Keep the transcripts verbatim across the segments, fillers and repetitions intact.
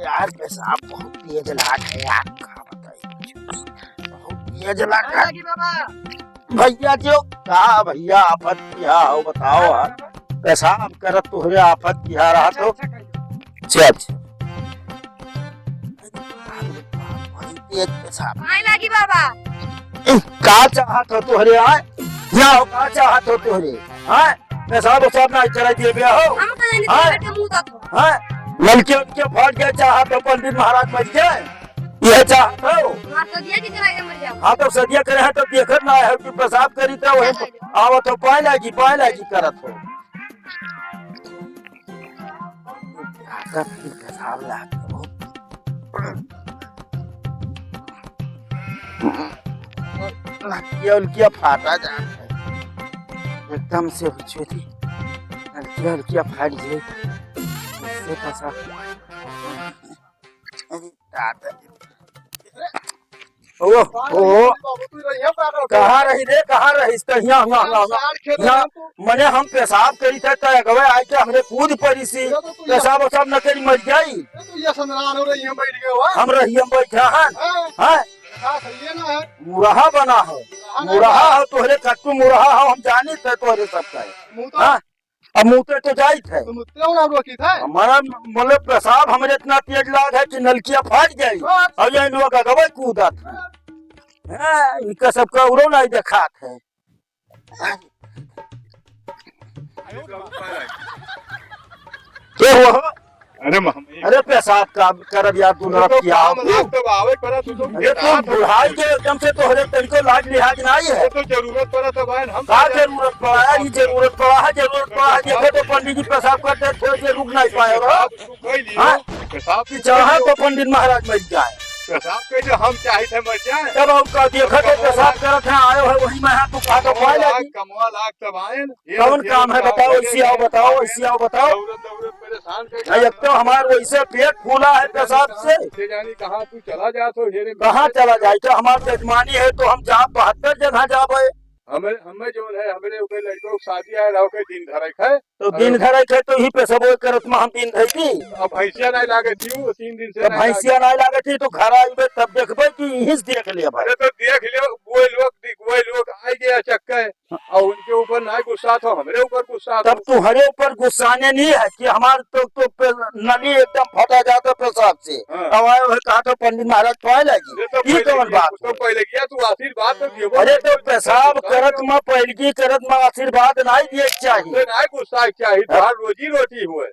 यार, पेशाब बहुत तेज लाग है यार, का बताई, बहुत तेज लाग है। भैया जो का भैया आफत किहा हो, बताओ यार, पेशाब करत तोहरे आफत किहा रहा तो। अच्छा, अच्छा। अरे बाप, बड़ी तेज पेशाब। आए लागी बाबा। ए, का चाहत हो तोहरे, आए? या हो, का चाहत हो तोहरे, आए? पेशाब उसाब ना चला दिए बे हो। हम तो जानी आए? तोहरे के मुंह तक हो। आए? नलके उनके फट गए, चाहत हो पंडित महाराज मर जाए, यह चाहत हो? हाँ, तो दिया की कराई मर जाओ। हाँ, तो सदिया करे हैं तो देखत ना है कि पेशाब करी तो वही आवत हो, पाए लागी, पाए लागी करत हो। आदत की पेशाब लाग हो। नलकिया उलकिया फाटा जात है। एकदम से बिछोरी। नलकिया उलकिया फाट गई। इससे पेशाब। अरे दादा। ओ, ओ, बाबू, तू रहिया पागल। कहाँ रही रे, कहाँ रही? तो हियाँ, हियाँ, हियाँ, हियाँ। मने हम पेशाब करी थे, तो अगवे आए के हमरे कूद पड़ी सी। ये तो तू पेशाब वसाब न करी, मर जाई। ये तो ये संदरान हो रही है, बैठ गए हो। हम रही, हम बैठा हैं। हाँ। हाँ। हाँ, सही है ना है। मुरहा बना हो। मुरहा बना। मुरहा हो, तोहरे कट्टू मुरहा हो, हम जानी थे तोहरे सब का है। मुँह तो हाँ? अब मुँह तो जाइत है। तो मुँह तो ना रोकी था। हमारा, मतलब, पेशाब हमरे इतना तेज लाग है कि नलकिया फाट जाई। हाँ। और ये लोग अगवे कूदत है। हाँ, इनका सबका उरो नहीं देखात है। के हो? अरे, म-, अरे, पेशाब का करब यार, तू नरक तो किया काम हो। लाग तब आवे पड़ा, तू तो अरे, तू बुढ़ाई के एकदम से तोहरे तनिको लाज लिहाज नहीं है। वो तो जरूरत पड़ा तब आए, हम का जरूरत पड़ा है? ये जरूरत पड़ा है, जरूरत पड़ा है। देखो तो पंडित जी पेशाब करते, थोड़ी देर रुक नहीं पाए हो। आप रुक ही लियो। हाँ? पेशाब कि चाहे तो पंडित महाराज मर जाए। पेशाब के जो हम चाहित है मर जाए। तब हम का देखो तो पेशाब करत है, आयो है वही में हाथ उठा के पाए लागी। कमवा लाग तब आए। कौन काम है बताओ, ऐसी आओ बताओ, ऐसी आओ बताओ। दौड़त दौड़त परेशान कर आ, एक तो हमार वैसे पेट फूला है पेशाब से। के जानी कहाँ तू चला जात हो, हेरे कहाँ चला जाए? तो हमार जजमानी है तो हम जा बहत्तर जगह जाबे। हमें, हमें जौन है, हमरे ओकर लड़का के शादी आए रहा, ओकर दिन धरक है। तो दिन धरक है तो ही पेशाब करत में हम दिन धरती। अब भैंसिया नहीं लागे थी, वो तीन दिन से तो नहीं भैंसिया लागे। नहीं लागे थी तो घर आइबे तब देखबे कि यहीं से देख लेबे। अरे तो देख ले, वो लोग, वो लोग आए गए चक्कर। और उनके ऊपर ना गुस्सा था, हमरे ऊपर गुस्सा था। तब तुम्हारे ऊपर गुस्साने नहीं है कि हमार तो, तो पे-, नली एकदम फटा जाता पेशाब से। हाँ। अब आए हुए कहा तो पंडित महाराज पाए लागी। ये तो ये पहले कौन गया, बात तो है? पहले गया, तू आशीर्वाद तो दियो। अरे तो पेशाब करत में, पैलगी करत में आशीर्वाद नहीं दिए के चाहिए। तो नहीं गुस्सा के चाहिए, हाँ। तुम्हार रोजी रोटी हुए।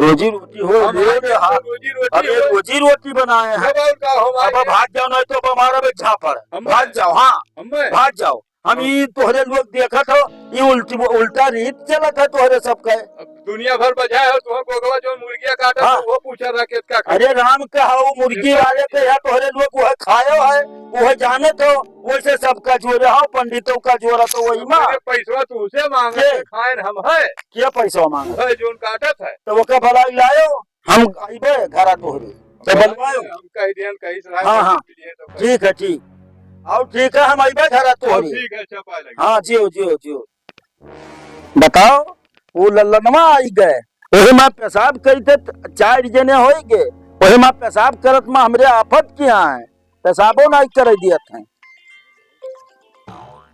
रोजी रोटी हो, हम रोज आज हाँ। रोजी रोटी अबे हुए। रोजी रोटी बनाए हैं। अब और का हो, अब भाग जाओ, नहीं तो अब हमारा भी झापड़। हम भाग जाओ, हाँ। हम भाग जाओ। हम हाँ। ई तोहरे लोग देखत हो, ई उल्टी, उल्टा रीत चलत है तोहरे सबके। अब दुनिया भर बजाए हो, तोहर गोगवा जौन मुर्गिया काटत हाँ। हो, वो पूछा रहा केतका खाए। अरे राम का हो, मुर्गी वाले के यहाँ तोहरे लोग वह खायो है, वह जानत हो, वैसे सबका जोरे हो, पंडितों का जोरा तो वही माँ। अरे पैसवा तू से मांगे, के? खाए हम है। क्या पैसा मांगे? वह जौन काटत है। तो ओके भलाई लायो। हम अइबे घरा तोहरे। तो हाँ, बलवायो। हम कह दियन, कहीं से हाँ, हाँ। मिलिए तो कहीं। ठीक है, ठीक। और ठीक है, हम अइबे घरा हाँ, तोहरे। ठीक है, अच्छा, पाए लगे। हाँ, जियो, जियो, जियो। बताओ, वो लल्लनवा आई गए। वही माँ पेशाब करी थे, चार जने होई गए। वही माँ पेशाब करत माँ हमरे आफत किहा है। पेशाबो नाई करे दियत हैं।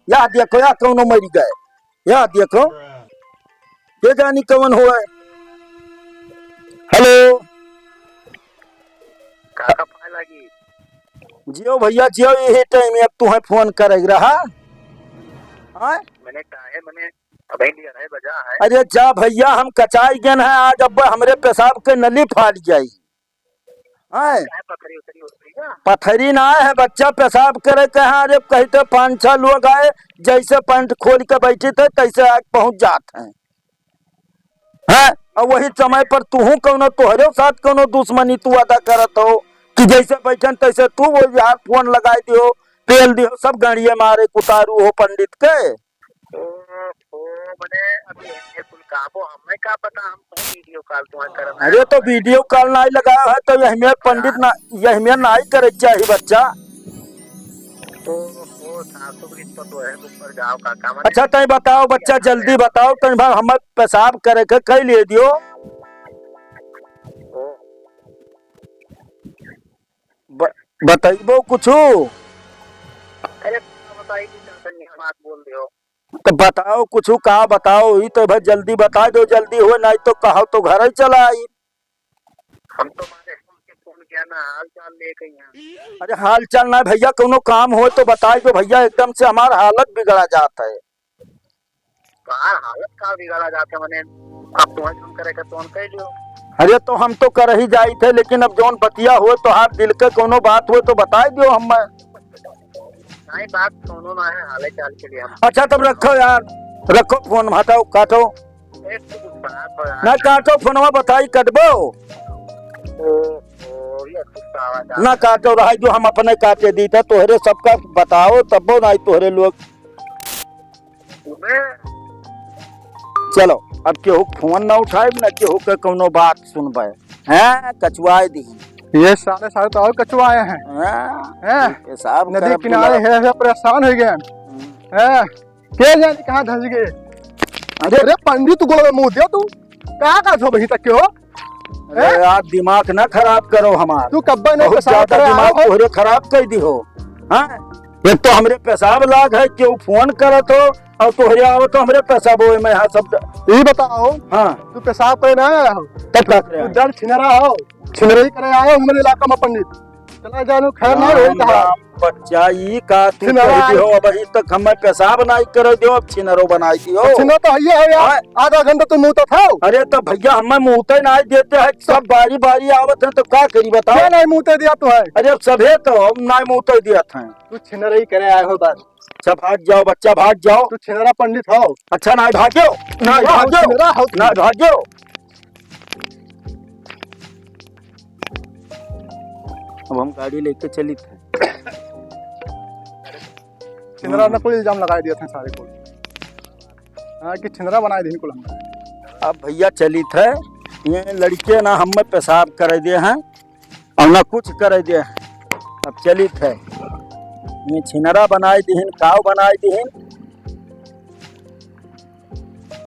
या देखो, या कौनो मरी गए। या देखो, के जानी कौन हुआ है। हेलो। काका पाए लागी। जियो भैया, जियो, यही टाइम अब तुम्हें फोन करे रहा। हाँ? मैंने काहे, मैंने अबे डेढ़ बजा है। अरे जा भैया, हम कचाई गन है आज, अब हमरे पेशाब के नली फाट जाई। हैं? काहे पथरी उथरी होत रही है? पथरी ना है, बच्चा पेशाब करे के है, अरे कहते पाँच छह लोग आए, जैसे पैंट खोल के बैठी थे, तैसे आके पहुंच जात हैं। हैं? और वही समय पर तूहू कौनो, तोहरे साथ कौनो दुश्मनी तू अदा करत हो कि जैसे बैठन तैसे तू वो यार फोन लगाई दियो, पेल दियो, सब गाड़िए मारे उतारू हो पंडित के। ओहो, मने अभी ये कुल काबो, हमें का पता, हम कौन वीडियो कॉल तुम्हें करना है। अरे तो वीडियो कॉल नाई लगाया है तो यही में पंडित ना, यही में नाई करे चाहिए बच्चा। ओहो, सासू के तो, तो है ऊपर जाओ काका, मने अच्छा तय बताओ बच्चा, जल्दी बताओ, तय भाई हमें पेशाब करे के कई लिए दियो। ओ। बतइबो कुछु? अरे, बताई कि तनी हम बात बोल दियो। तो बताओ कुछु, का बताओ? ई तो भाई जल्दी बताइ देउ, जल्दी होइ, नाहीं तो कहो तो घरइ चला आई। हम तो मारे उनके फोन किया ना, हाल चाल लेके यहाँ। अरे हाल चाल ना भइया, कउनो काम होइ तो बताइ देउ भइया, एकदम से हमार हालत बिगड़ा जात है। तोहार हालत का बिगड़ा जात है, मने अब तुम्हें फोन करे के फोन कर लियो। अरे तो हम तो करही जाइत है, लेकिन अब जउन बतिया होइ, तोहार दिल के कउनो बात होइ तो बताइ दियो हमें। नाहीं, बात कउनो ना है, हाले चाल के लिए हम। अच्छा तब रखो यार, रखो फोन, हटाओ, काटो। एक तो बात हो यार। ना काटो फोनवा, बताई कटबो। ओ, ओ, ये गुस्सा आवाज आ ना काटो, रहा जो हम अपने काटे दी था, तोहरे सबका बताओ तब्बो नाहीं तोहरे लोग। चलो, अब केहू फोन ना उठाइब, ना केहू के कउनो बात सुनबे। हैं, कचुआए दी। ये साले, साले तो और कचुआए हैं। हैं? हैं? पेशाब नदी करब किनारे बुला- है, है, परेशान होइ गए। हम्म। हैं? के जाने कहाँ धंस गए। अरे अरे पंडित, गोड़ में मुँह दिया तू। का का छो बही तक के हो? अरे हैं? यार, दिमाग ना खराब करो हमार। तू कब्बे नहीं बहुत पेशाब ज्यादा करे दिमाग आयो हो? तोहरे खराब कर दी हो। हाँ? एक तो हमरे पेशाब लाग है, केहू फोन करत हो और तोहरे आवत हो हमरे पेशाब होए में, हाँ, सब। ई बताओ, हाँ। तू पेशाब करे ना आया हो? तब का करे तू आए? दल छिनरा हो, छिनरई करे आयो हमरे इलाका में पंडित। चला जानो, खैर ना राम, होई कहा। राम बच्चा, ई का तू छिनरा कह दियो? अब अभी तक हमें पेशाब नाहीं करे दियो, अब छिनरो बनाई दियो। तो छिनरा तो हइये है यार, आए। आधा घंटा तू मुँहत था। अरे तो भइया, हमें मुँहते नाहीं देते हैं, सब बारी बारी आवत हैं, तो का करी बताओ? क्या नाहीं मुँहते दिया तू है? अरे अब सभे तो हम नाहीं मुँहते दिया था। तू छिनरई करे आए हो बस। अच्छा भाग जाओ बच्चा, भाग जाओ। तू छिनरा पंडित हो। अच्छा नाहीं भाग्यो, नाहीं छिनरा हो, भाग्यो, छिनरा हो तू। नाहीं भाग्यो। अब हम गाड़ी लेके चलित है। छिनरा न कुल इल्जाम लगाइ दिया था सारे कुल। हाँ, कि छिनरा बनाइ दिहिन कुल हम। अब भइया चलित है, ये लड़के ना हमें पेशाब करे दे हैं और ना कुछ करे दे हैं। अब चलित है, ये छिनरा बनाइ दिहिन, काव बनाइ दिहिन,